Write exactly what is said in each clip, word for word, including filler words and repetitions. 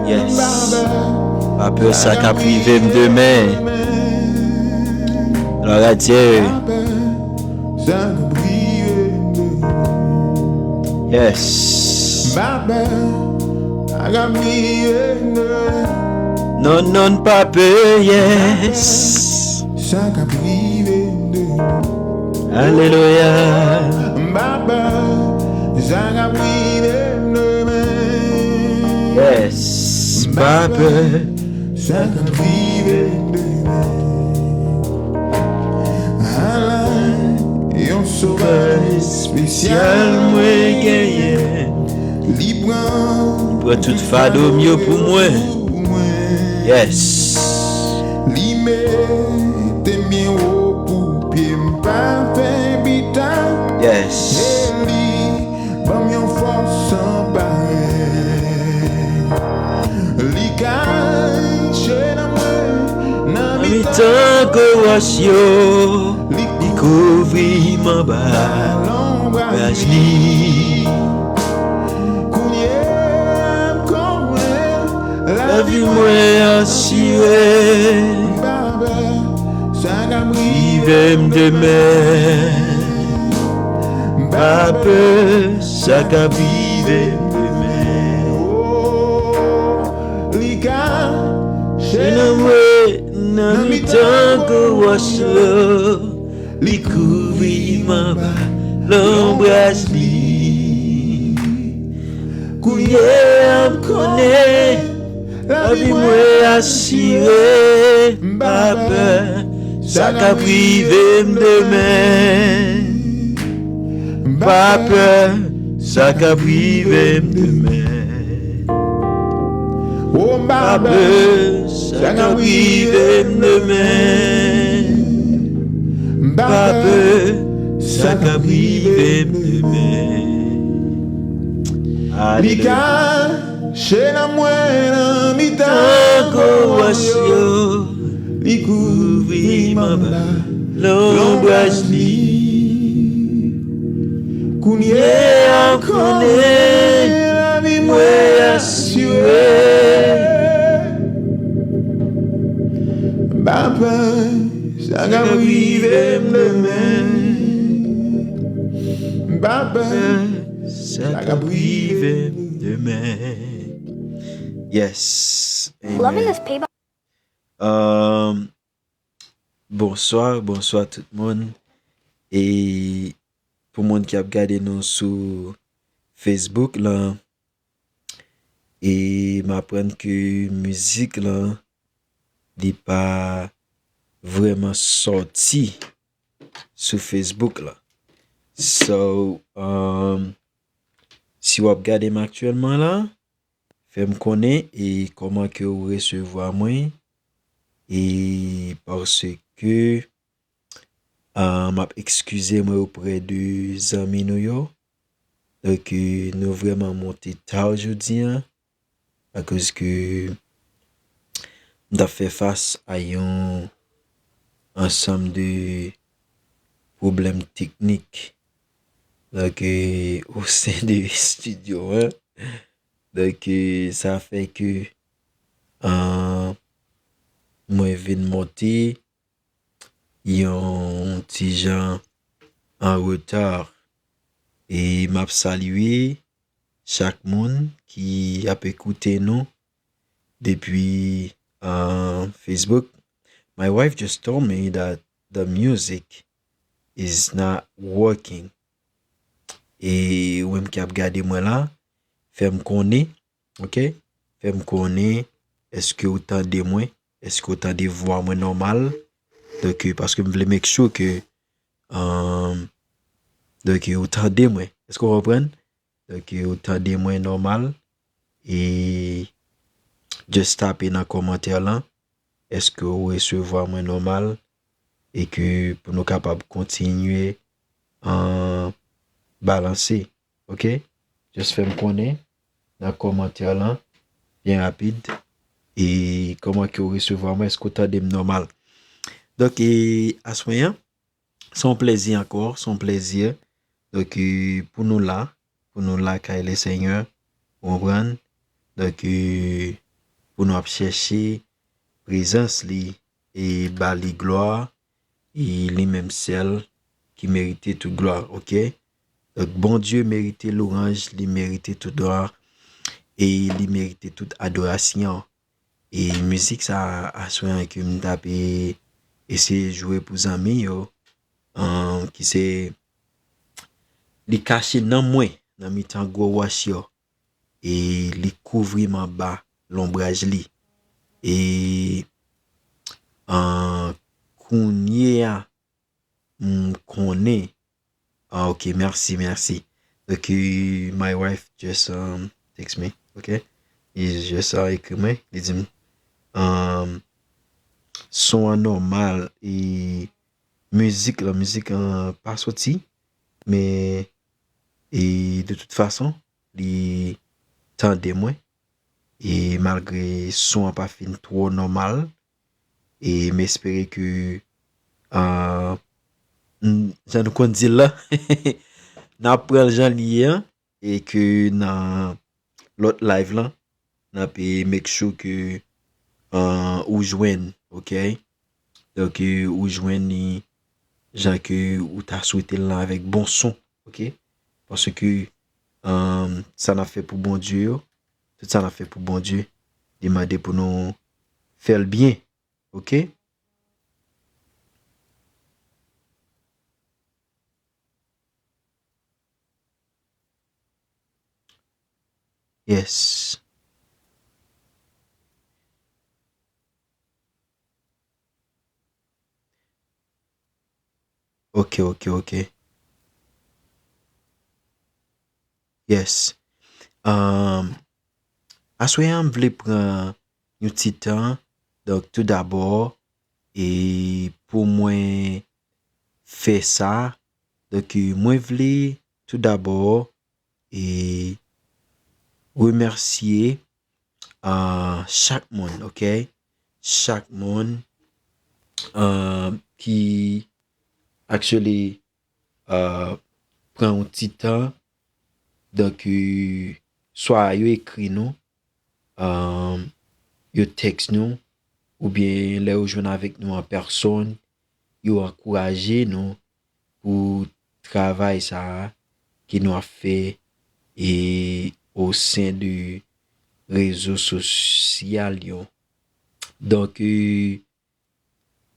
Yes. Pa pè sa k ap rive m demen. Glwa a Dye. Yes. Non, non, pa pè, yes. Alelouya. Yes, pa pè. Ala yon sovè espesyal mwen genyen. Li pran, li pran tout fado m yo pou mwen. Yes. Li mete m byen wo pou pye m pa fè bita. Yes. E li ban m yon fòs san parèy. Li kache nan mwen nan mitan gwo wòch yo. Li kouvri m anba lonbraj li. Kounye a m konnen lavi mwen asire. M pa pè sa k ap rive m demen. M pa pè sa k ap rive m demen. Oh, li kache nan mwen nan mitan gwo wòch yo. Li kouvri m anba lonbraj li. Kounye a m konnen lavi mwen asire. M pa pè sa k ap rive m demen. M pa pè sa k ap rive m demen. Oh, m pa pè sa k ap rive m demen. M pa pè sa k ap rive m demen. Li kache nan mwen nan mitan gwo wòch yo. Li kouvri m anba lonbraj li. Kounye a m konnen lavi mwen asire. M pa pè sa k ap rive m demen. M pa pè sa k ap rive m demen. Yes. Amen. Loving this payback. Um, bonswa, bonswa tout moun. E pou moun ki ap gade nou sou Facebook lan, e m aprann ke mizik lan, li pa vrèman sòti sou Facebook lan. So, um, si w ap gade m aktyèlman la, fè m konnen e kòman ke w resevwa mwen. E paske, ah, m ap ekskize mwen oprè de zanmi nou yo. Donk, eh, nou vrèman monte ta jodi a. Akoz ke m t ap fè fas a yon ansanm de pwoblèm teknik. Donk, eh, o sen de estidyo an. Donk, eh, sa fè ke, ah, mwen vin monte yon ti jan an reta. E m ap salye chak moun ki ap ekoute nou depi, ah, Facebook. My wife just told me that the music is not working. E ou menm ki ap gade mwen la, fè m konnen, ok? Fè m konnen, èske w tande mwen? Èske w tande vwa mwen nòmal? Donk, paske m vle make sure ke, um, donk, ou tande mwen. Èske w konprann? Donk, ou tande mwen nòmal. E just tape nan kòmantè lan. Èske w resevwa mwen nòmal? E ke pou nou kapab kontinye an balanse. Ok? Just fè m konnen nan kòmantè lan, byen rapid. E kòman ke w resevwa mwen? Èske w tande m nòmal? Donk, e aswè an, se yon plèzi ankò, se yon plèzi. Donk, e pou nou la, pou nou la kay Lesenyè, Ou konprann? Donk, e, pou nou ap chèche prezans li e ba li glwa, e li menm sèl ki merite tout glwa, oke? Donk, Bondye merite lwanj, li merite tout glwa, e li merite tout adorasyon. E mizik sa a, aswè an ke m t ap, e, eseye jwe pou zanmi yo, an, ki se, li kache nan mwen, nan mitan gwo wòch yo, e li kouvri m anba lonbraj li. E, an, kounye a, m konnen. Ah, ok, mèsi, mèsi. Donk, e, my wife just, um, text me, ok? Li just, uh, ekri mwen, li di m, um, son an nòmal, e mizik lan, mizik lan pa soti, men, e de tout fason, li tande mwen, e malgre son an pa fin twò nòmal, e m espere ke, ah, n-, jan nou konn di l la, n ap pran l jan li ye an, e ke nan lòt live lan, n ap, e, make sure ke, ah, ou jwenn, ok? Donk, e, ou jwenn li jan ke ou ta swete l lan avèk bon son, ok? Paske, ah, sa n ap fè pou Bondye yo, tout sa n ap fè pou Bondye, li mande pou nou fè l byen, ok? Yes. Ok, ok, ok. Yes. Um, aswè an, m vle pran yon ti tan. Donk, tou dabò, e pou mwen fè sa, donk, mwen vle tou dabò, e remèsye, ah, chak moun, ok? Chak moun, ah, ki actually, ah, pran yon ti tan, donk, e, swa yo ekri nou, ah, yo text nou, oubyen lè yo jwenn avèk nou an pèsòn, yo ankouraje nou pou travay sa a ke nou ap fè, e, o sen de rezo sosyal yo. Donk, e,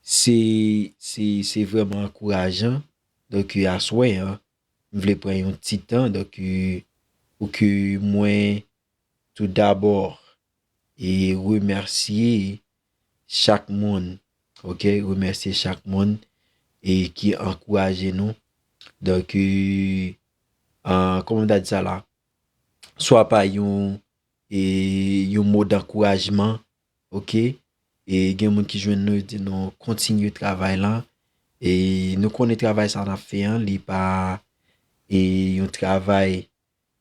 se, se, se vrèman ankourajan. Donk, e, aswè an, m vle pran yon ti tan, donk, e, pou ke mwen tou dabò, e remèsye chak moun, ok? Remèsye chak moun, e ki ankouraje nou. Donk, e, ah, kòman m ta di sa la? Swa pa yon, e, yon mo dankourajman, ok? E gen moun ki jwenn nou, yo di nou kontinye travay lan. E nou konnen travay sa n ap fè an, li pa, e, yon travay,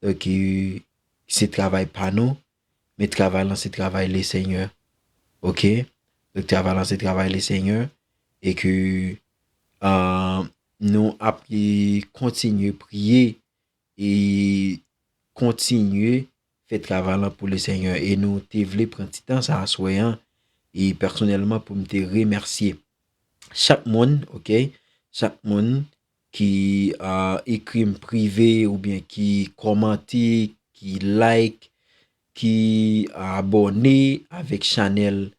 donk, e, se travay pa nou, men travay lan se travay Lesenyè. Ok? Donk, travay lan se travay Lesenyè. E ke, ah, nou ap, e, kontinye priye e kontinye fè travay lan pou Lesenyè. E nou te vle pran ti tan sa aswè an, e pèsonèlman pou m te remèsye chak moun, ok? Chak moun ki, ah, ekri m prive oubyen ki kòmante, ki like, ki abòne avèk chanèl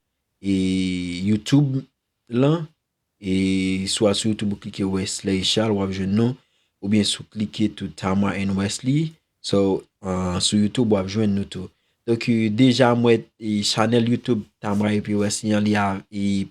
e YouTube lan. E swa sou YouTube ou klike Wesley Charles, w ap jwenn nou. Oubyen si w klike tou Tamar and Wesley. So, ah, sou YouTube, w ap jwenn nou tou. Donk, e, deja m wè, e, chanèl YouTube Tamar epi Wesley an, li a, e,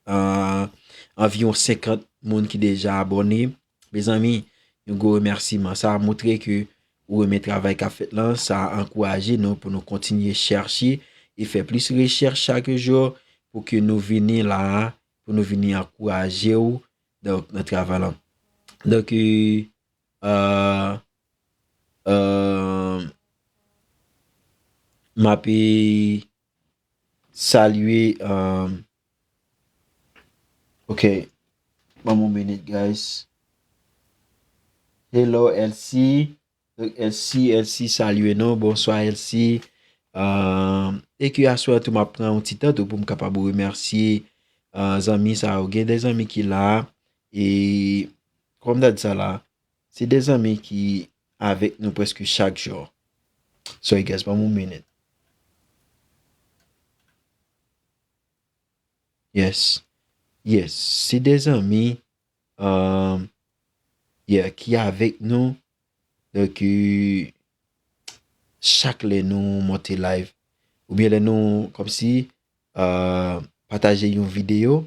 ah, anviwon senkant moun ki deja abòne. Mezanmi, yon gwo remèsiman. Sa montre ke ou renmen travay k ap fèt lan. Sa ankouraje nou pou nou kontinye chèche e fè plis rechèch chak jou pou ke nou vini la a, pou nou vini ankouraje w, donk, nan travay lan. Donk, e, ah, ah, m ap, e, salye, ah, ok, ban m yon minit, guys. Hello, Elsie. Donk, Elsie, Elsie salye nou. Bonswa, Elsie. E ke aswè tou, m ap pran yon ti tan tou pou m kapab remèsye zanmi sa yo. Gen de zanmi ki la, e kòm m ta di sa la, se de zanmi ki avèk nou prèske chak jou. Sorry, guys, ban m yon minit. Yes. Yes. Se de zanmi, um, yeah, ki avèk nou. Donk, euh, chak lè nou monte live, oubyen lè nou, kòmsi, euh, pataje yon videyo,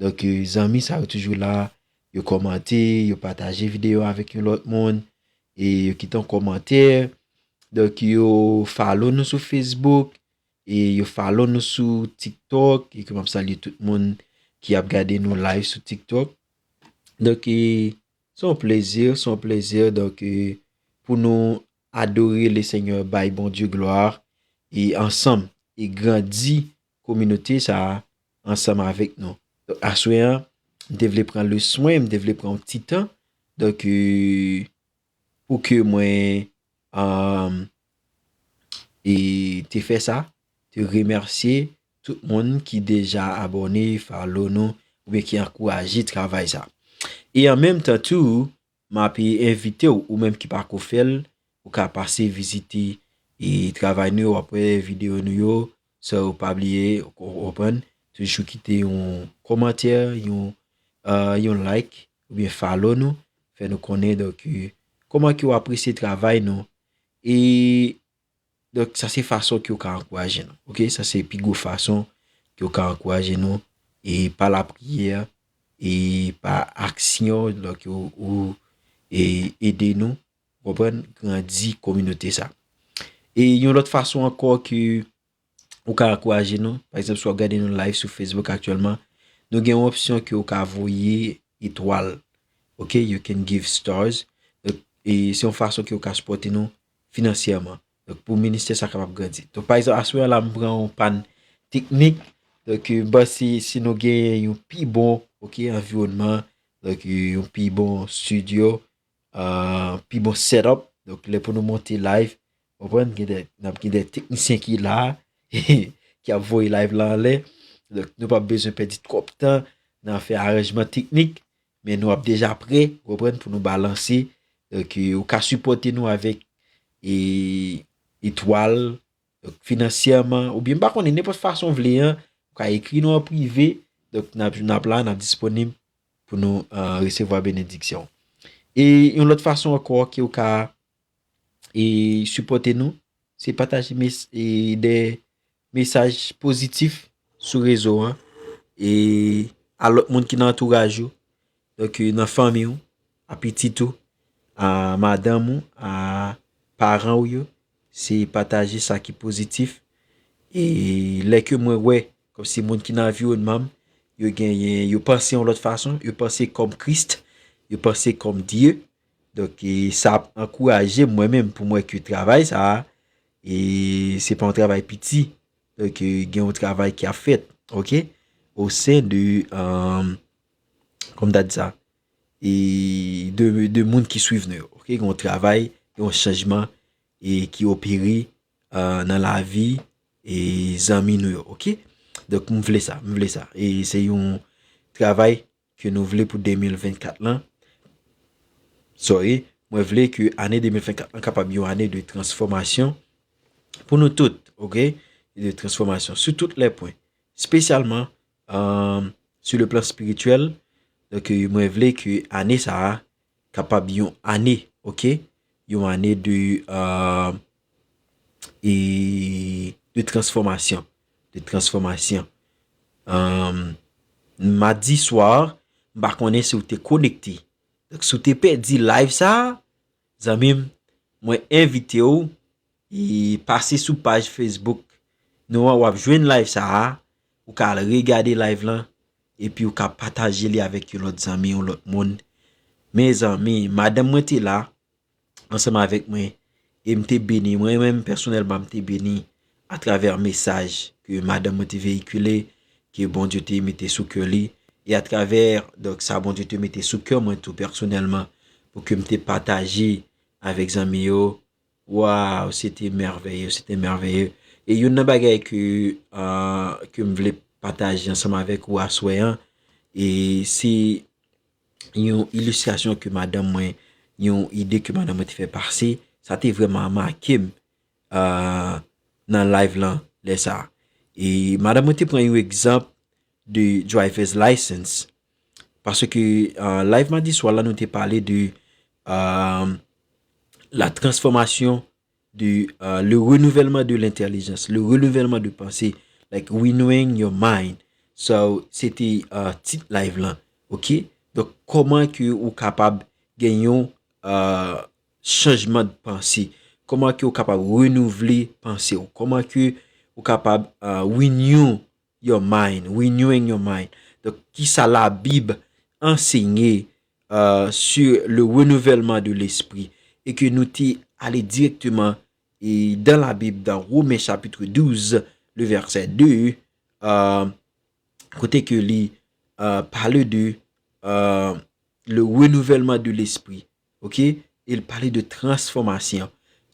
donk, euh, zanmi sa yo toujou la, yo kòmante, yo pataje videyo avèk yon lòt moun, e yo kite yon kòmantè. Donk, yo follow nou sou Facebook, e yo follow nou sou TikTok, e ke m ap salye tout moun ki ap gade nou live sou TikTok. Donk, e, se yon plezi, se yon plezi, donk, e, pou nou adore Lesenyè, bay Bondye glwa, e ansanm, e grandi kominote sa a ansanm avèk nou. Donk, aswè an, m te vle pran le swen, m te vle pran yon ti tan, donk, e, pou ke mwen, um, e te fè sa, te remèsye tout moun ki deja abòne, follow nou, oubyen ki ankouraje travay sa. E an menm tan tou, m ap envite w, ou menm ki pako fè l, ou ka pase vizite e travay nou yo, w ap wè videyo nou yo, so pa bliye, w konprann, toujou kite yon kòmantè, yon, euh, yon like, oubyen follow nou, fè nou konnen, donk, euh, kòman ke w apresye travay nou. E, donk, sa se fason ke w ka ankouraje nou, oke? Sa se pi gwo fason ke w ka ankouraje nou, e pa lapriyè, e pa aksyon, donk, ou, ou, e ede nou, konprann, grandi kominote sa. E yon lòt fason ankò ke ou ka ankouraje nou, pa egzanp, si w ap gade nou live sou Facebook aktyèlman, nou gen yon opsyon ke w ka voye etwal. Oke, you can give stars. Donk, e se yon fason ke w ka sipòte nou finansyèman. Donk, pou ministè sa kapab grandi. Donk, pa egzanp, aswè a la, m pran yon pàn teknik. Donk, e, m panse si nou gen yon pi bon, oke, anviwònman, donk, e, yon pi bon estidyo, euh, pi bon setup. Donk, lè pou nou monte live, w konprann, gen de, n ap gen de teknisyen ki la, ki ap voye live la anlè. Donk, nou p ap bezwen pèdi twòp tan nan fè aranjman teknik, men nou ap deja prè, w konprann, pou nou balanse. Donk, euh, ou ka sipòte nou avèk, e, etwal, donk, finansyèman, oubyen m pa konnen, nenpòt fason w vle an, ou ka ekri nou an prive, donk, n ap, n ap la, n ap disponib pou nou, euh, resevwa benediksyon. E yon lòt fason ankò ke w ka, e, sipòte nou, se pataje mes-, e, de mesaj pozitif sou rezo an, e a lòt moun ki nan antouraj ou, donk, e, nan fanmi w, a pitit ou, a madanm ou, a paran w yo, se pataje sa ki pozitif. E lè ke mwen wè, kòmsi moun ki nan anviwònman m, yo genyen, yo panse yon lòt fason, yo panse kòm Kris, yo panse kòm Dye. Donk, e sa ap ankouraje m, mwen menm, pou m wè ke travay sa a, e se pa yon travay piti. Donk, e gen yon travay ki ap fèt, oke? O sen de, euh, kòm ta di sa, e de, de moun ki swiv nou yo, oke? Gen yon travay, gen yon chanjman, e ki opere, euh, nan lavi, e zanmi nou yo, oke? Donk, m vle sa, m vle sa. E se yon travay ke nou vle pou de mil vennkat lan. Sorry, mwen vle ke ane de mil vennkat lan kapab yon ane de transfòmasyon pou nou tout, oke? De transfòmasyon sou tout lè pwen. Espesyalman, euh, sur le plan spirituel. Donk, euh, mwen vle ke ane sa a kapab yon ane, oke? Yon ane de, euh, e de transfòmasyon. De transfòmasyon. Euh, madi swa, m pa konnen si w te konekte. Donk, si w te pèdi live sa a, zanmi m, mwen envite w, e pase sou paj Facebook nou an, w ap jwenn live sa a, ou ka al regade live lan, epi ou ka pataje li avèk yon lòt zanmi, yon lòt moun. Mezanmi, madanm mwen te la, ansanm avèk mwen, e m te beni, mwen menm pèsonèlman, m te beni atravè mesaj ke madanm mwen te veyikile, ke Bondye te mete sou kè li, e atravè, donk, sa Bondye te mete sou kè mwen tou pèsonèlman, pou ke m te pataje, avèk zanmi yo. Waw, se te mèvèye, se te mèvèye. E youn nan bagay ke, ah, ke m vle pataje ansanm avèk ou aswè an, e se yon ilistrasyon ke madanm mwen, yon ide ke madanm mwen te fè pase, sa te vrèman make m, ah, nan live lan lè sa a. E madanm mwen te pran yon egzanp de driver's license. Paske, ah, live madi swa la, nou te pale de, ah, la transformation de, ah, le renouvellement de l'intelligence, le renouvellement de pensée, like renewing your mind. So, se te, ah, tit live lan, ok? Donk, kòman ke ou kapab gen yon, ah, chanjman de panse? Kòman ke ou kapab renouvle panse w? Kòman ke ou kapab, ah, renew your mind, renewing your mind? Donk, kisa Labib ansenye, euh, sur le renouvellement de l'esprit, e ke nou te ale dirèkteman e dan Labib, dan Women chapit douz, le vèsè de, euh, kote ke li, euh, pale de, euh, le renouvellement de l'esprit, ok? E l pale de transfòmasyon,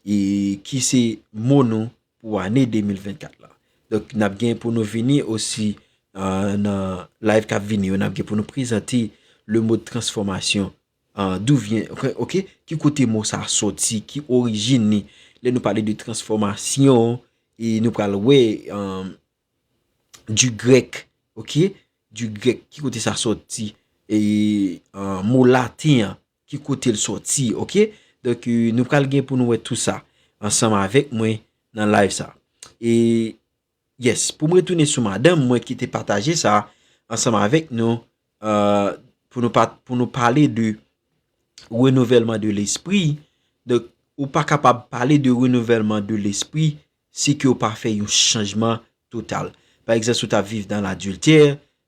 e ki se mo nou pou ane de mil vennkat la. Donk, n ap gen pou nou vini osi, euh, nan live k ap vini yo, n ap gen pou nou prezante le mot transformation, euh, d'où vient, ok, ok, ki kote mo sa soti, ki orijin li. Lè nou pale de transfòmasyon, e nou pral wè, euh, du grec, ok, du grec, ki kote sa soti, e, euh, mo laten an, ki kote l soti, ok? Donk, euh, nou pral gen pou nou wè tou sa ansanm avèk mwen nan live sa. E, yes, pou m retounen sou madanm mwen ki te pataje sa ansanm avèk nou, euh, pou nou pa, pou nou pale de renouvèlman de lespri. Donk, ou pa kapab pale de renouvèlman de lespri si ke w pa fè yon chanjman total. Pa egzanp, si w t ap viv dan ladiltè,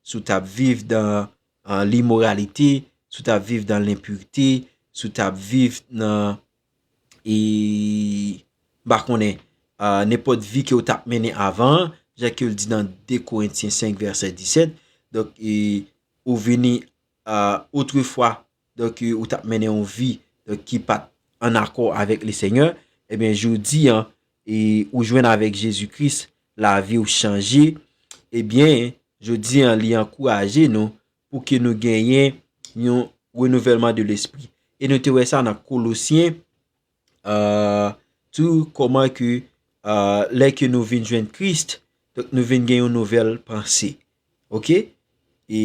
si w t ap viv dan, euh, limoralite, si w t ap viv dan lenpirite, si w t ap viv nan, e, m pa konnen, euh, nenpòt vi ke w t ap mennen avan, jan ke l di nan de Korentyen senk vèsè disèt. Donk, e, ou vini, euh, otrefwa, donk, e, ou t ap mennen yon vi, donk, ki pa t an akò avèk le Senyè, ebyen, jodi an, e, ou jwenn avèk Jezi Kris, lavi w chanje, ebyen, jodi an, li ankouraje nou pou ke nou genyen yon renouvèlman de lespri. E nou te wè sa nan Kolosyen, euh, tou kòman ke, euh, lè ke nou vin jwenn Kris, donk nou vin gen yon nouvèl panse. Ok? E,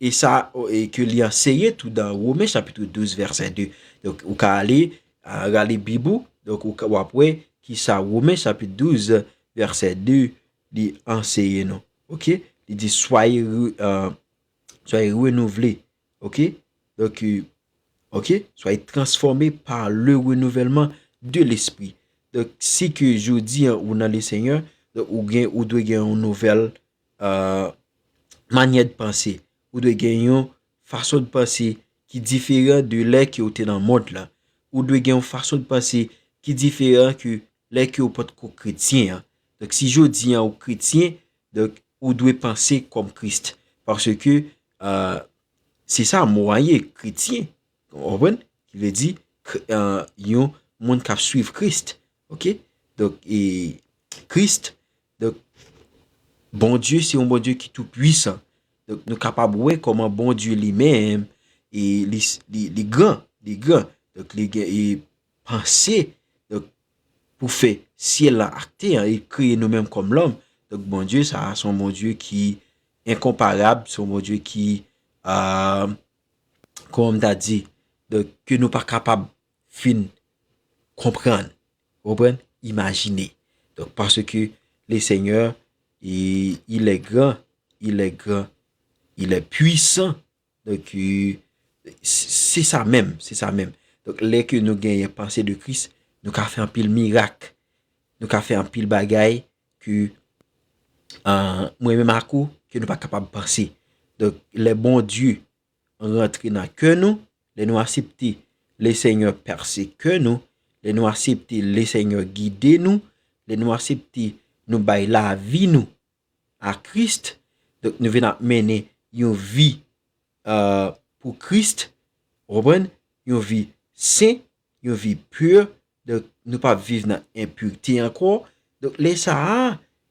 e sa, e ke li anseye tou dan Women chapit douz vèsè de. Donk, ou ka ale, euh, rale Bib ou, donk ou ka, w ap wè ki sa Women chapit douz vèsè de li anseye nou. Ok? Li di, soyez re-, euh, soyez renouvelés. Ok? Donk, euh, ok? Soyez transformés par le renouvellement de l'esprit. Donk, si ke jodi an ou nan le Senyè, donk ou gen, ou dwe gen yon nouvèl, euh, manyè de panse. Ou dwe gen yon fason de panse ki diferan de lè ke ou te nan mond lan. Ou dwe gen yon fason de panse ki diferan ke lè ke ou potko kretyen an. Donk, si jodi an ou kretyen, donk, ou dwe panse kòm Kris. Paske, euh, se sa mo a ye, kretyen. Ou konprann? Ki vle di, kre-, euh, yon moun k ap swiv Kris. Ok? Donk, e Kris, donk, Bondye se yon Bondye ki tou pwisan. Donk, nou kapab wè kòman Bondye li menm, e li, li, li gran, li gran. Donk, li gen, e panse, donk, pou fè syèl la ak tè an, e kreye nou menm kòm lòm. Donk, Bondye sa a, se yon Bondye ki enkonparab, se yon Bondye ki, euh, kòman m ta di, donk, ke nou pa kapab fin konprann, konprann, imajine. Donk, paske le Senyè, il, il est grand, il est grand, il est puissant. Donk, euh, se, se sa menm, se sa menm. Donk, lè ke nou genyen panse de Kris, nou ka fè anpil mirak, nou ka fè anpil bagay ke, euh, mwen menm ak ou, ke nou pa kapab panse. Donk, lè Bondye rantre nan kè nou, lè nou aksepte le Senyè pèse kè nou, lè nou aksepte le Senyè gide nou, lè nou aksepte nou bay lavi nou a Kris, donk nou vin ap mennen yon vi, euh, pou Kris, ou konprann? Yon vi sen, yon vi pur, donk, nou p ap viv nan enpirte ankò. Donk, lè sa a,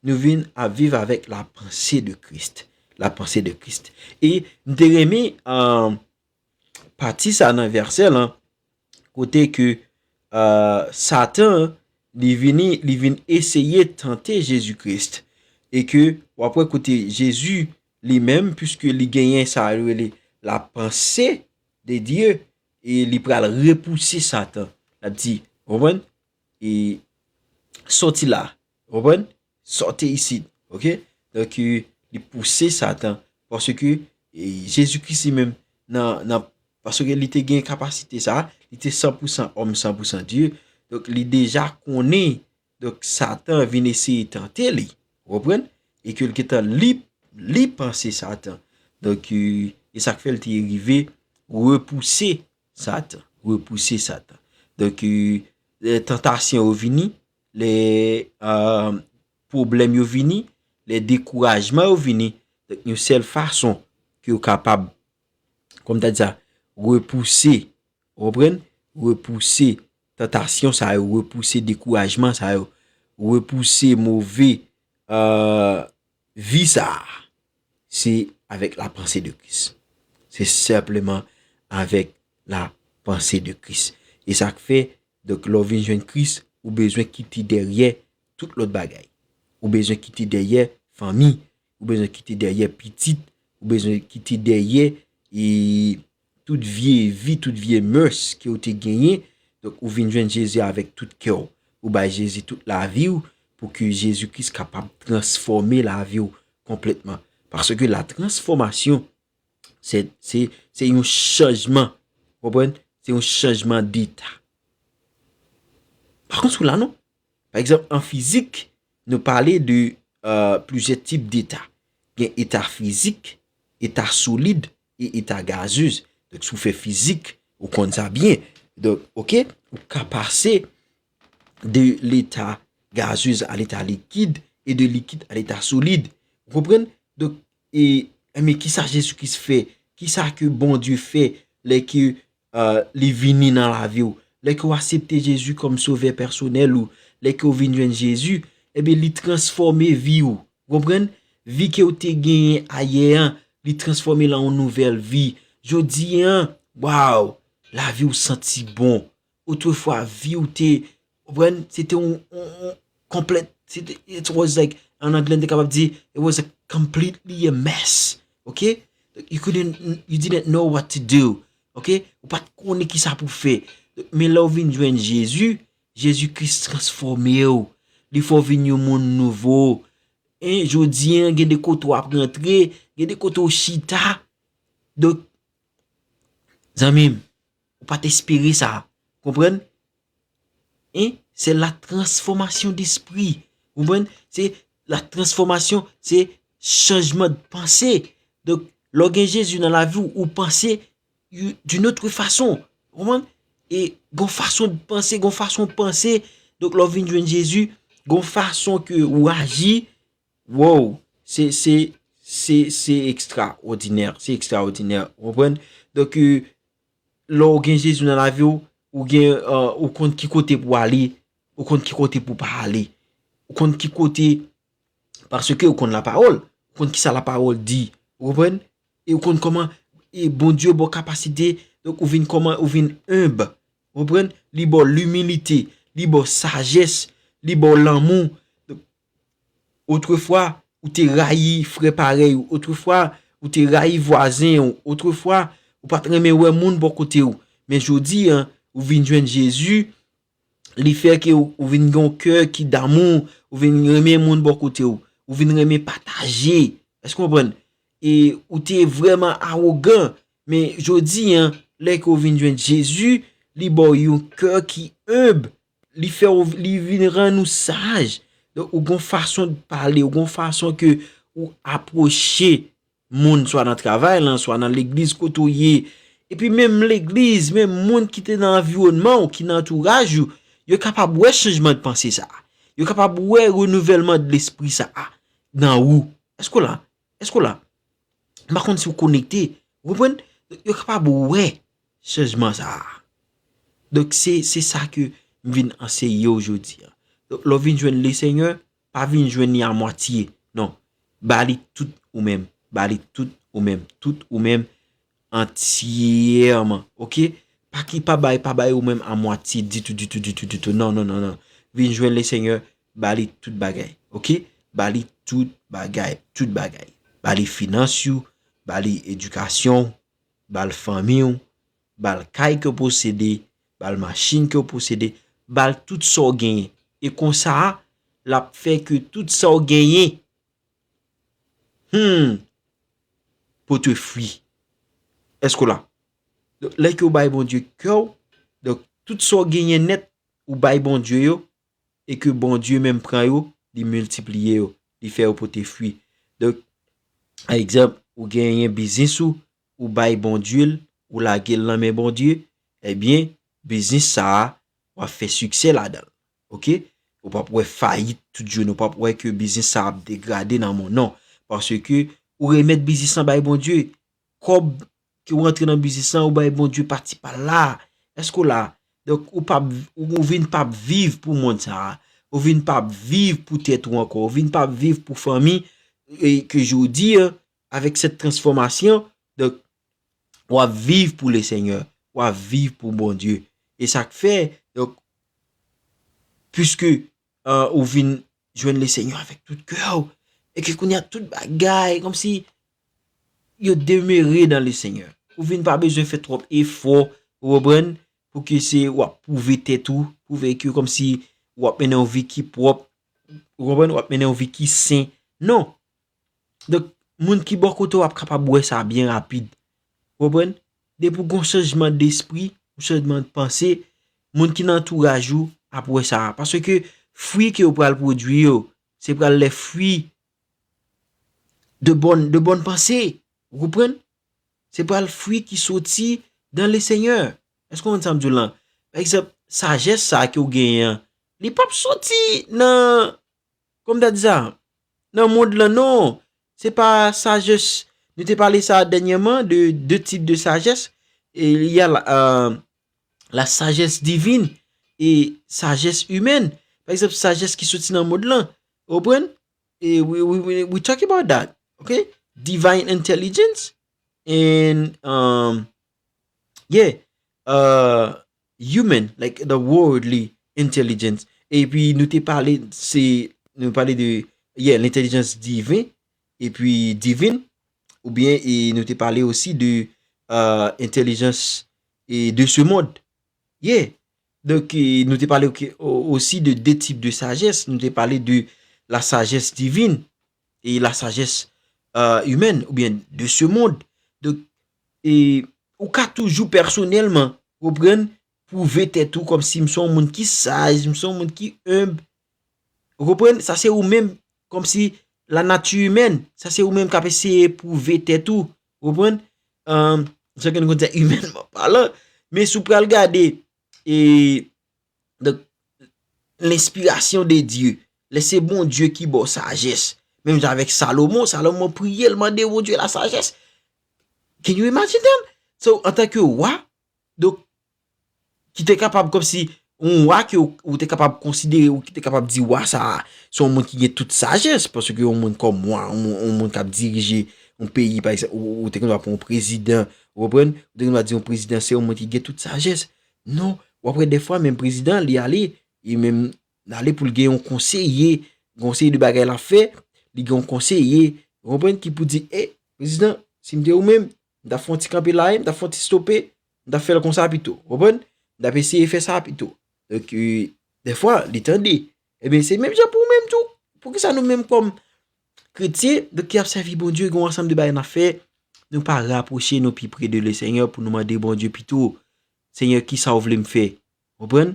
nou vin ap viv avèk la panse de Kris. La panse de Kris. E m te renmen, euh, pati sa nan vèsè lan, kote ke, euh, Satan, li vini, li vin eseye tante Jezi Kris. E ke, w ap wè kote Jezi, li menm, piske li genyen sa yo rele la panse de Dye, e li pral repouse Satan. L ap di, w konprann? E sòti la, w konprann? Sòti isit, oke? Donk, e, li pouse Satan, paske, e, Jezi Kris li menm, nan, nan, paske li te gen kapasite sa, li te san pou san òm, san pou san Dye. Donk, li deja konnen, donk, Satan vin eseye tante li, w konprann? E ke l gentan li, li panse Satan. Donk, e, e sa k fè l te rive repouse Satan, repouse Satan. Donk, e, lè tantasyon yo vini, lè, euh, pwoblèm yo vini, lè dekourajman yo vini, donk, yon sèl fason ke w kapab, kòm ta di sa, repouse, w konprann? Repouse tantasyon sa yo, repouse dekourajman sa yo, repouse move, euh, vi sa a, se avèk la panse de Kris. Se senpleman avèk la panse de Kris. E sa k fè, donk, lè w vin jwenn Kris, ou bezwen kite dèyè tout lòt bagay. Ou bezwen kite dèyè fanmi, ou bezwen kite dèyè pitit, ou bezwen kite dèyè, e, tout vye vi, tout vye mœurs ke w te genyen. Donk, ou vin jwenn Jezi avèk tout kè w. Ou bay Jezi tout lavi w pou ke Jezi Kris kapab transfòme lavi w konplètman. Paske la transfòmasyon, se, se, se yon chanjman. Konprann? Se yon chanjman deta. Pa kont, sou la, non. Pa egzanp, an fizik, nou pale de, euh, plizyè tip deta. Gen eta fizik, eta solid e eta gazez. Donk, si w fè fizik, ou konn sa byen. Donk, oke, ou ka pase de leta gazez a leta likid e de likid a leta solid. Ou konprann? Donk, e, men kisa Jezi Kris fè? Kisa ke Bondye fè lè ke euh, li vini nan lavi w, lè ke w aksepte Jezi kòm sovè pèsonèl ou, lè ke w vin jwenn Jezi, ebyen, li transfòme vi w. Ou konprann? Vi ke w te genyen ayè an, li transfòme l an yon nouvèl vi. Jodi an, waw, lavi w santi bon. Otrefwa, vi w te, ou konprann, se te yon, yon, yon konplèt, se te, it was like, an anglè, n te kapab di, it was a completely a mess. Ok? You couldn't, you didn't know what to do. Ok? Ou pa t konnen ki sa pou fè. Men lè w vin jwenn Jezi, Jezi Kris transfòme w. Li fè w vin yon moun nouvo. En, jodi an, gen de kote w ap rantre, gen de kote w chita. Donk, zanmi m, ou pa t espere sa. Konprann? En, c'est la transformation d'esprit. Konprann? Se la transfòmasyon, se chanjman de panse. Donk, lè w gen Jezi nan lavi w, ou panse you- d'une autre façon. Konprann? E gon fason de panse, gon fason panse. Donk, lè w vin jwenn Jezi, gon fason ke ou aji, wow, se, se, se, se ekstraòdinè, se ekstraòdinè. Ou konprann? Donk, e, lè w gen Jezi nan lavi w, ou gen, e, ou konn ki kote pou w ale, ou konn ki kote pou w pa ale. Ou konn ki kote, paske ou konn lapawòl, ou konn kisa lapawòl di. Ou konprann? E ou konn kòman, e Bondye ba w kapasite, donk ou vin kòman, ou vin enb. Ou konprann? Li ba w limilite, li ba w sajès, li ba w lanmou. Donk, otrefwa, ou te rayi frè parèy ou. Otrefwa, ou te rayi vwazen ou. Otrefwa, ou pa t renmen wè moun bò kote w. Men jodi an, ou vin jwenn Jezi, li fè ke ou, ou vin gen yon kè ki damou, ou vin renmen moun bò kote w, ou vin renmen pataje. Èske w konprann? E ou te vrèman awogan, men jodi an, lè ke w vin jwenn Jezi, li ba w yon kè ki enb, li fè w, li vin rann ou saj. Donk, ou gon fason de pale, ou gon fason ke ou apwoche moun, swa nan travay lan, swa nan legliz kote w ye. Epi menm legliz, menm moun ki te nan anviwònman w, ki nan antouraj ou, yo kapab wè chanjman de panse sa a. Yo kapab wè renouvèlman de lespri sa a nan ou. Èske w la? Èske w la? M pa konn si w konekte. Ou konprann? Yo kapab wè chanjman sa a. Donk, se, se sa ke m vin anseye w jodi a. Donk, lè w vin jwenn Lesenyè, pa vin jwenn li amwatye. Non. Ba li tout ou menm. Ba li tout ou menm. Tout ou menm antyèman. Oke? Pa ki pa bay, pa bay ou menm amwatye ditou, ditou, ditou, ditou. Non, non, non, non. Vin jwenn Lesenyè, ba li tout bagay. Oke? Ba li tout bagay, tout bagay. Ba li finans ou, ba li edikasyon, ba l fanmi w, ba l kay ke w posede, ba l machin ke w posede, ba l tout sa w genyen. E konsa, l ap fè ke tout sa w genyen, hmm, pote fwi. Èske w la? Donk, lè ke w bay Bondye kè w, donk, tout sa w genyen nèt, ou bay Bondye yo, e ke Bondye menm pran yo, li miltipliye yo, li fè yo pote fwi. Donk, pa egzanp, ou genyen biznis ou, ou bay Bondye l, ou lage l nan men Bondye, ebyen, biznis sa a, w ap fè siksè ladan l. Oke? Ou p ap wè fayit tout jounen, ou p ap wè ke biznis sa ap degrade nan mond, non. Paske ou remèt biznis lan bay Bondye, kòb ke w rantre nan biznis lan, ou bay Bondye pati pa l la. Èske w la? Donk, ou p ap, ou, ou vin p ap viv pou mond sa a. Ou vin p ap viv pou tèt ou ankò. Ou vin p ap viv pou fanmi. E ke jodi a, avèk sèt transfòmasyon, donk, w ap viv pou Lesenyè. W ap viv pou Bondye. E sa k fè, donk, piske, euh, ou vin jwenn Lesenyè avèk tout kè w, e ke kounye a tout bagay, kòmsi yo demere dan Lesenyè. Ou vin pa bezwen fè twòp efò, ou konprann, pou ke se w ap pwouve tèt ou, pwouve ke kòmsi w ap mennen yon vi ki pwòp, ou konprann, w ap mennen yon vi ki sen. Non. Donk, moun ki bò kote w ap kapab wè sa byen rapid. Ou konprann? Depi w gen yon chanjman despri, yon chanjman de panse, moun ki nan antouraj ou ap wè sa. Paske fwi ke yo pral pwodui yo, se pral lè fwi de bonne, de bonne pensée. Ou konprann? Se pral fwi ki soti dan Lesenyè. Èske w konprann sa m di w lan? Pa egzanp, sajès sa ke w genyen an, li p ap soti nan, kòm ta di sa, nan mond lan, non. Se pa sajès. Nou te pale sa dènyèman de de tip de sajès. E il y a la, euh, la sagesse divine e sagesse humaine. Pa egzanp, sajès ki soti nan mond lan. Ou konprann? E we, we, we, we talk about that. Ok? Divine intelligence and, um, yeah, uh, human, like the worldly intelligence. Epi nou te pale, se, nou pale de, yeah, l'intelligence divine, epi divine, oubyen, e nou te pale osi de, euh, intelligence e de ce monde. Yeah. Donk, e, nou te pale, ok, o-, osi de de tip de sajès. Nou te pale de la sagesse divine e la sagesse, euh, humaine, oubyen de ce monde. Donk, e, ou ka toujou pèsonèlman, konprann, pwouve tèt ou kòmsi m se yon moun ki saj, m se yon moun ki enb. Ou konprann? Sa se ou menm, kòmsi la nature humaine, sa se ou menm k ap eseye pwouve tèt ou. Ou konprann? Euh, jan ke nou konn di, imènman palan. Men si w pral gade, e, donk, l'inspiration de Dieu, lè se Bondye ki ba w sajès. Menm jan avèk Salomon, Salomon priye, l mande Bondye la sagesse. Can you imagine that? So, antanke wa, donk, ki te kapab kòmsi yon wa ke ou, ou te kapab konsidere, ou ki te kapab di wa sa a, se yon moun ki gen tout sajès, paske yon moun kòm wa, yon, yon moun k ap dirije yon peyi, pa egzanp, ou, ou te konn pran yon prezidan, ou konprann? Ou te konn di yon prezidan se yon moun ki gen tout sajès. Non, w ap wè dèfwa menm prezidan, li ale, e menm ale pou l gen yon konseye, gen yon seri de bagay l ap fè, li gen yon konseye, ou konprann, ki pou di, e, prezidan, si m te ou menm, m t ap fè yon ti kanpe la, m t ap fè yon ti stope, m t ap fè l konsa pito. Konprann? M t ap eseye fè sa pito. Donk, e, dèfwa, li tande. Ebyen, se menm jan pou ou menm tou. Poukisa nou menm kòm kretyen, donk, ki ap sèvi Bondye, gen yon ansanm de bagay n ap fè, nou pa rapwoche nou pi pre de Lesenyè pou nou mande Bondye pito, Senyè, kisa w vle m fè? Konprann?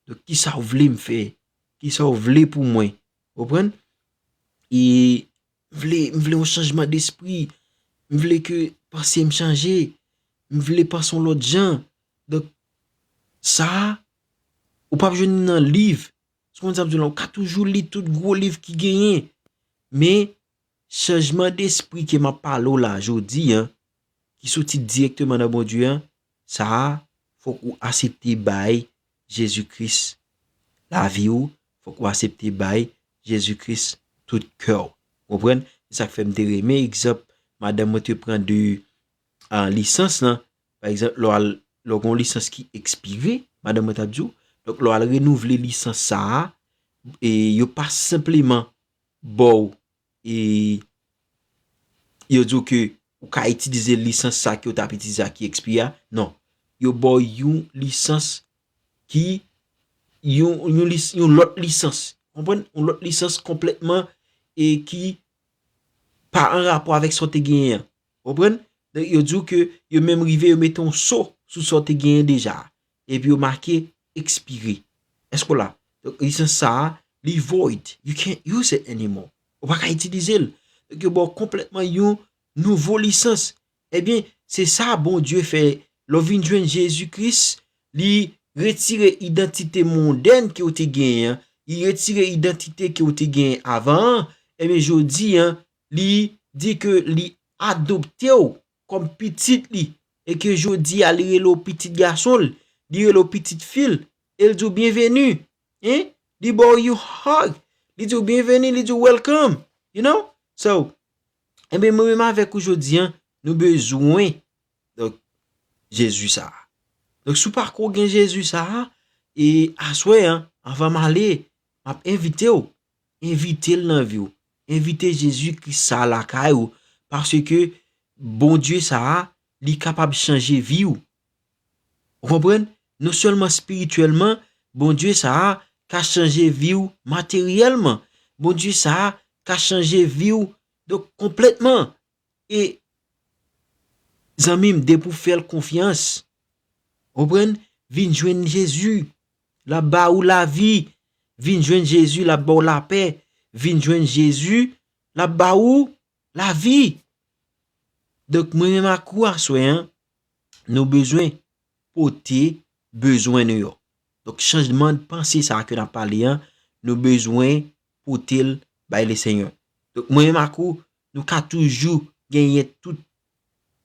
Donk, kisa w vle m fè? Kisa w vle pou mwen? Konprann? E m vle, m vle yon chanjman despri. M vle ke panse m chanje. M vle panse yon lòt jan. Donk, sa a, ou p ap jwenn li nan liv. Ou konn sa m di w la, ou ka toujou li tout gwo liv ki genyen. Men, chanjman despri ke m ap pale w la jodi a, ki soti dirèkteman nan Bondye a, sa a, fòk ou aksepte bay Jezi Kris lavi w, fòk ou aksepte bay Jezi Kris tout kè w. Konprann? Se sa k fè m te renmen egzanp madanm mwen te pran de, ah, lisans lan. Pa egzanp, lè w al, lè w gen yon lisans ki ekspire, madanm mwen t ap di w, donk lè w al renouvle lisans sa a, e yo pa senpleman ba w, e yo di w ke ou ka itilize lisans sa ke w t ap itilize a ki ekspire a. Non. Yo ba w yon lisans ki, yon, yon, lis- yon lòt lisans. Konprann? Yon lòt lisans konplètman e ki pa an rapò avèk sa w te genyen an. Konprann? Donk, yo di w ke yo menm rive, yo mete yon so sou sa w te genyen deja a. Epi yo make ekspire. Èske w la? Donk, lisans sa a, li void. You can't use it anymore. Ou pa ka itilize l. Donk, yo ba w konplètman yon nouvo lisans. Ebyen, se sa Bondye fè. Lè w vin jwenn Jezi Kris, li retire idantite mondèn ke w te genyen an, li retire idantite ke w te genyen avan an. Ebyen, jodi an, li di ke li adopte w kòm pitit li, e ke jodi a li rele w pitit gason l, li rele w pitit fi l, e l di w byenveni, hein? Li ba w yon hug, li di w byenveni, li di w welcome, you know? So, ebyen, mwen menm avèk ou jodi an, nou bezwen, donk, Jezi sa a. Donk, si w pa ko gen Jezi sa a, e aswè an, anvan m ale, m ap envite w, envite l nan vi w. Envite Jezi Kris sa a lakay ou, paske Bondye sa a, li kapab chanje vi w. Ou konprann? Non sèlman espirityèlman, Bondye sa a ka chanje vi w materyèlman. Bondye sa a ka chanje vi w, donk, konplètman. E, zanmi m, depi w fè l konfyans, konprann, vin jwenn Jezi, l ap ba ou lavi. Vin jwenn Jezi, l ap ba w lapè. Vin jwenn Jezi, l ap ba ou lavi. Donk, mwen menm ak ou aswè an, nou bezwen pote bezwen nou yo. Donk, chanjman de panse sa a ke n ap pale an, nou bezwen pote l bay Lesenyè. Donk, mwen menm ak ou, nou ka toujou genyen tout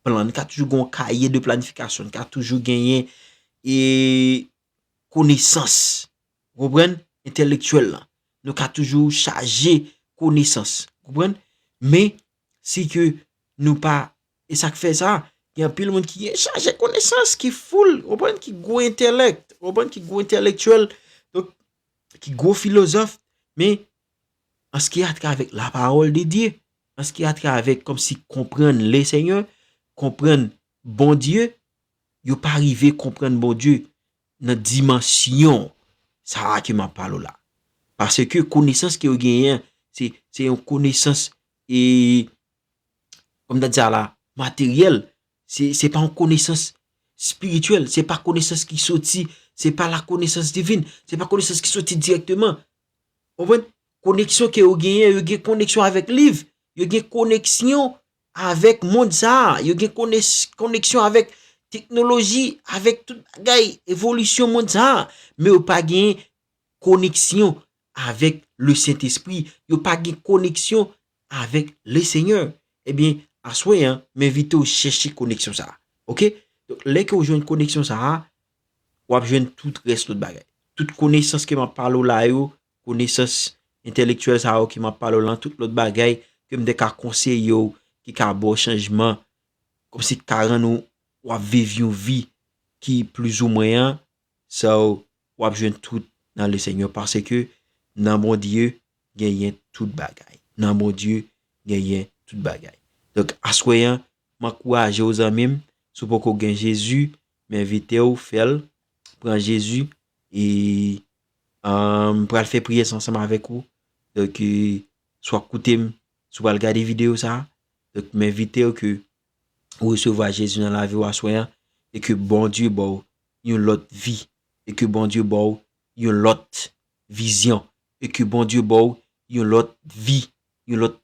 plan, nou ka toujou gen yon kaye de planifikasyon, nou ka toujou genyen, e, konesans, ou konprann, entèlektyèl lan. Nou ka toujou chaje konesans, ou konprann? Men, si ke nou pa, e sa k fè sa, gen anpil moun ki gen chaje konesans, ki full, ou konprann, ki gwo entèlèk, ou konprann, ki gwo entèlektyèl, donk, ki gwo filozòf, men, an ce qui a trait avec la parole de Dieu, an ce qui a trait avec kòmsi konprann Lesenyè, konprann Bondye, yo pa rive konprann Bondye nan dimansyon sa a ke m ap pale w la. Paske konesans ke yo genyen, se, se yon konesans, e, kòm m ta di a la, materyèl. Se, se pa yon konesans espirityèl. Se pa konesans ki soti, se pa la connaissance divine. Se pa konesans ki soti dirèkteman. Ou konprann? Koneksyon ke yo genyen, yo gen koneksyon avèk liv, yo gen koneksyon avèk mond sa a, yo gen kones- koneksyon avèk teknoloji, avèk tout bagay, evolisyon mond sa a, men yo pa gen koneksyon avèk le Sentespri, yo pa gen koneksyon avèk Lesenyè. Ebyen, aswè an, m envite w chèche koneksyon sa a. Oke? Donk, lè ke w jwenn koneksyon sa a, w ap jwenn tout rès lòt bagay. Tout konesans ke m ap pale w la yo, konesans entèlektyèl sa yo ke m ap pale w lan, tout lòt bagay ke m te ka konseye w, ki ka ba w chanjman, kòmsi ki ka rann ou, w ap viv yon vi ki plizoumwen an, sa w ap jwenn tout nan Lesenyè, paske nan Bondye genyen tout bagay. Nan Bondye genyen tout bagay. Donk, aswè an, m ankouraje w, zanmi m, si w poko gen Jezi, m envite w fè l, pran Jezi, e, ah, m pral fè priyè sa ansanm avèk ou. Donk, e, si w ap koute m, si w pral gade videyo sa a, donk, m envite w ke ou resevwa Jezi nan lavi w aswè an, e ke Bondye ba w yon lòt vi, e ke Bondye ba w yon lòt vizyon, e ke Bondye ba w yon lòt vi, yon lòt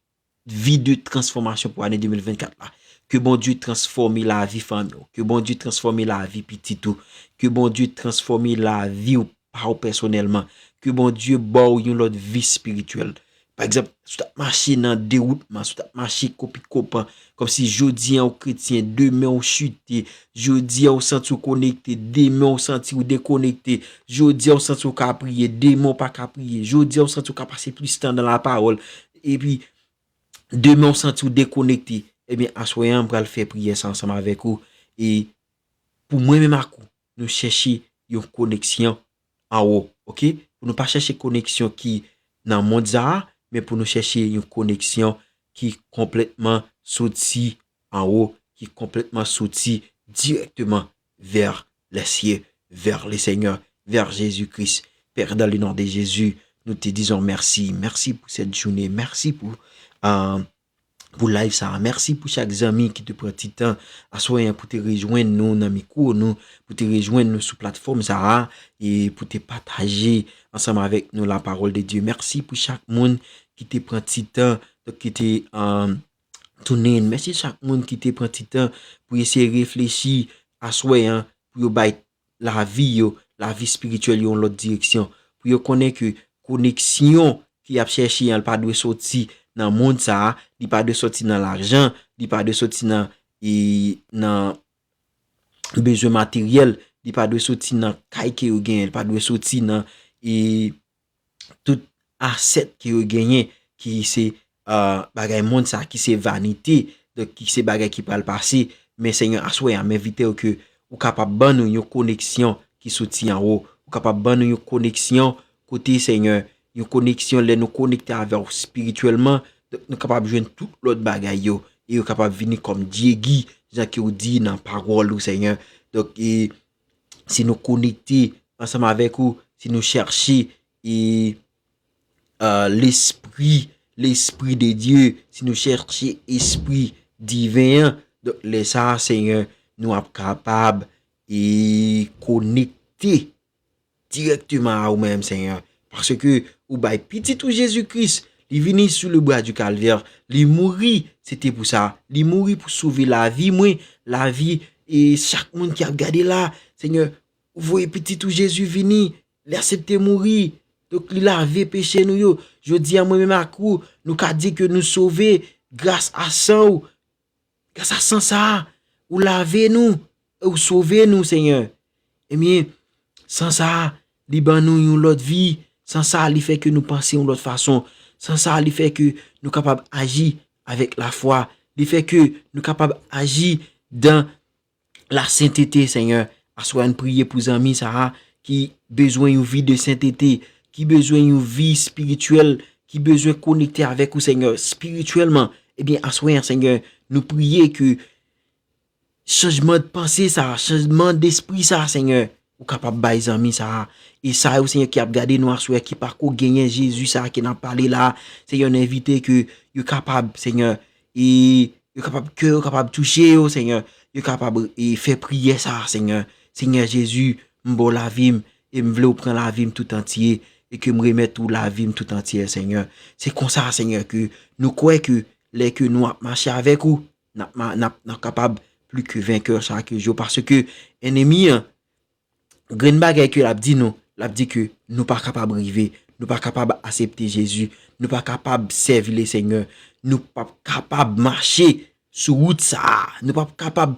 vi de transfòmasyon pou ane de mil vennkat la. Ke Bondye transfòme lavi fanmi w, ke Bondye transfòme lavi pitit ou, ke Bondye transfòme lavi w pa w pèsonèlman, ke Bondye ba w yon lòt vi espirityèl, Pa egzanp, si w t ap mache nan dewoutman, si w t ap mache kopi kopan, kòmsi jodi a w kretyen, demen w chite, jodi a w santi w konekte, demen w santi w dekonekte, jodi a w santi w ka priye, demen w pa ka priye, jodi a w santi w ka pase plis tan nan lapawòl, epi demen w santi w dekonekte, ebyen, aswè a m pral fè priyè sa ansanm avèk ou. E pou mwen menm ak ou, nou chèche yon koneksyon anwo, oke? Pou nou pa chèche koneksyon ki nan mond sa a, men pou nou chèche yon koneksyon ki konplètman soti anwo, ki konplètman soti dirèkteman vers les cieux, vers le Seigneur, vers Jésus-Christ. Père, dans le nom de Jésus, nous te disons merci. Merci pour cette journée. Merci pour, euh, pou live sa a. Mèsi pou chak zanmi ki te pran ti tan aswè a pou te rejwenn nou nan mikwo nou, pou te rejwenn nou sou platfòm sa a, e pou te pataje ansanm avèk nou la parole de Dieu. Mèsi pou chak moun ki te pran ti tan, donk ki te, um, tune in. Mèsi chak moun ki te pran ti tan pou eseye reflechi aswè a, pou yo bay lavi yo, lavi espirityèl yo yon lòt direksyon. Pou yo konnen ke koneksyon ke y ap chèche an, li pa dwe soti nan mond sa a, li pa dwe soti nan lajan, li pa dwe soti nan, e, nan bezwen materyèl, li pa dwe soti nan kay ke yo genyen, li pa dwe soti nan, e, tout asèt ke yo genyen, ki se, euh, bagay mond sa, ki se vanite, donk ki se bagay ki pral pase. Men Senyè, aswè a, m envite w ke ou kapab ban nou yon koneksyon ki soti anwo. Ou kapab ban nou yon koneksyon kote, Senyè, yon koneksyon lè nou konekte avè w espirityèlman, donk nou kapab jwenn tout lòt bagay yo, e yo kapab vini kòm dyegi, jan ke w di nan pawòl ou, Senyè. Donk, e, si nou konekte ansanm avèk ou, si nou chèche, e, euh, lespri, lespri de Dye, si nou chèche espri diven an, donk lè sa a, Senyè, nou ap kapab, e, konekte dirèkteman a ou menm, Senyè. Paske ou bay pitit ou Jezi Kris, li vini sou le bwa di Kalvè, li mouri, se te pou sa. Li mouri pou sove lavi mwen, lavi, e, chak moun ki ap gade la, Senyè. Ou voye pitit ou Jezi vini, li aksepte mouri. Donk, li lave peche nou yo. Jodi a, mwen menm ak ou, nou ka di ke nou sove gras a san ou. Gras a san sa a, ou lave nou, e ou sove nou, Senyè. Ebyen, san sa a, li ban nou yon lòt vi. San sa a, li fè ke nou panse yon lòt fason. San sa a, li fè ke nou kapab aji avèk lafwa. Li fè ke nou kapab aji dan lasentete, Senyè. Aswè a, n priye pou zanmi sa a ki bezwen yon vi de sentete, ki bezwen yon vi espirityèl, ki bezwen konekte avèk ou, Senyè, espirityèlman. Ebyen, aswè a, Senyè, nou priye ke chanjman de panse sa a, chanjman despri sa a, Senyè, ou kapab bay zanmi sa a. E sa yo, Senyè, ki ap gade nou aswè a, ki pako genyen Jezi sa a ke n ap pale la a, Senyè, n envite ke yo kapab, Senyè, e yo kapab, kè yo kapab touche yo, Senyè. Yo kapab, e, fè priyè sa a, Senyè. Senyè Jezi, m ba w lavi m, e m vle w pran lavi m tout antye, e ke m remèt ou lavi m tout antye, Senyè. Se konsa, Senyè, ke nou kwè ke lè ke nou ap mache avèk ou, n ap ma-, n ap, n ap kapab pli ke venkè chak jou, paske ènmi an, grenn bagay ke l ap di nou, l ap di ke nou pa kapab rive, nou pa kapab aksepte Jezi, nou pa kapab sèvi Lesenyè, nou p ap kapab mache sou wout sa a, nou p ap kapab,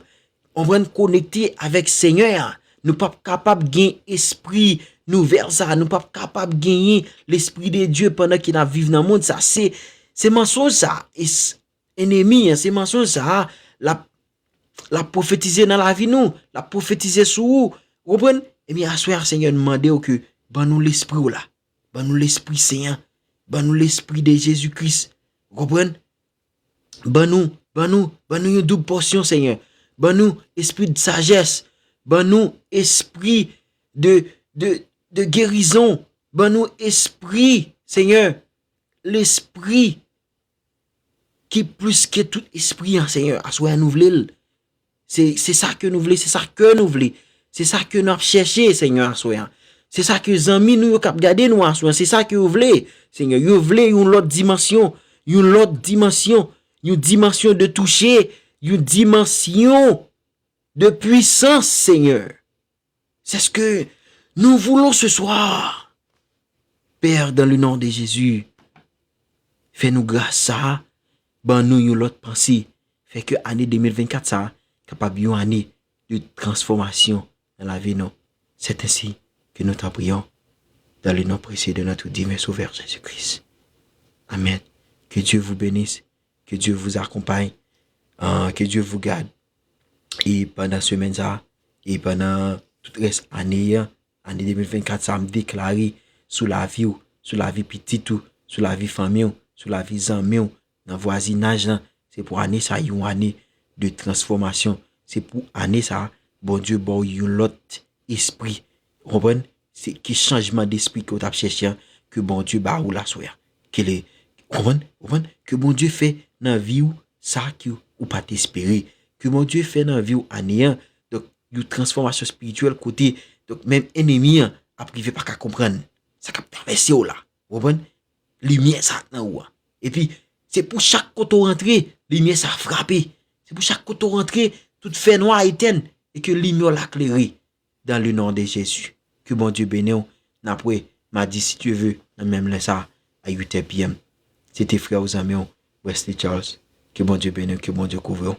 konprann, konekte avèk Senyè a, nou p ap kapab gen espri nouvèl sa a, nou p ap kapab genyen Lespri de Dye pandan ke n ap viv nan mond sa a. Se, se mansonj sa a. E s-, ènmi an, se mansonj sa a, l ap, l ap pwofetize nan lavi nou, l ap pwofetize sou ou. Ou konprann? Ebyen, aswè a, Senyè, nou mande w ke ban nou Lespri w la. Ban nou Lespri Sen an. Ban nou Lespri de Jezi Kris. Ou konprann? Ban nou, ban nou, ban nou yon doub pòsyon, Senyè. Ban nou espri de sajès. Ban nou espri de, de, de gerizon. Ban nou espri, Senyè. Lespri ki plis ke tout espri an, Senyè. Aswè a nou vle l. Se, se sa ke nou vle, se sa ke nou vle. Se sa ke n ap chèche, Senyè, aswè a. Se sa ke zanmi nou yo k ap gade nou aswè a, se sa ke yo vle, Senyè. Yo vle yon lòt dimansyon, yon lòt dimansyon, yon dimansyon de touche, yon dimansyon de pwisans, Senyè. C'est ce que nous voulons ce soir. Père, dans le nom de Jésus, Fè nou gras sa a, ban nou yon lòt panse. Fè ke ane de mil vennkat sa a kapab yon ane de transfòmasyon nan lavi nou. C'est ainsi que nous t'en prions, dans le nom précieux de notre divin Sauveur Jésus-Christ. Amen. Que Dieu vous bénisse, que Dieu vous accompagne, euh, que Dieu vous garde. E pandan semèn sa a, e pandan tout rès ane an, ane de mil vennkat sa a, m deklare sou lavi w, sou lavi pitit ou, sou lavi fanmi w, sou lavi zanmi w, nan vwazinaj lan, se pou ane sa a yon ane de transfòmasyon. Se pou ane sa a, Bondye ba w yon lòt espri. Ou konprann? Se ki chanjman despri ke w t ap chèche an, ke Bondye ba ou l aswè a. Ke le, ou konprann? Ou konprann? Ke Bondye fè nan vi w sa ke ou pa t espere. Ke Bondye fè nan vi w ane an. Donk, yon transfòmasyon espirityèl kote, donk, menm enemi an ap rive pa ka konprann sa k ap travèse w la. Ou konprann? Limyè sa nan ou a. Epi, se pou chak kote w rantre, limyè sa frape. Se pou chak kote w rantre, tout fènwa etèn, e ke limyè w la klere. Dans le nom de Jésus. Ke Bondye beni w. N ap wè madi, si Dye ve, nan menm lè sa a, a uit è P M. Se te frè w, zanmi w, Wesley Charles. Ke Bondye beni w, ke Bondye kouvri w.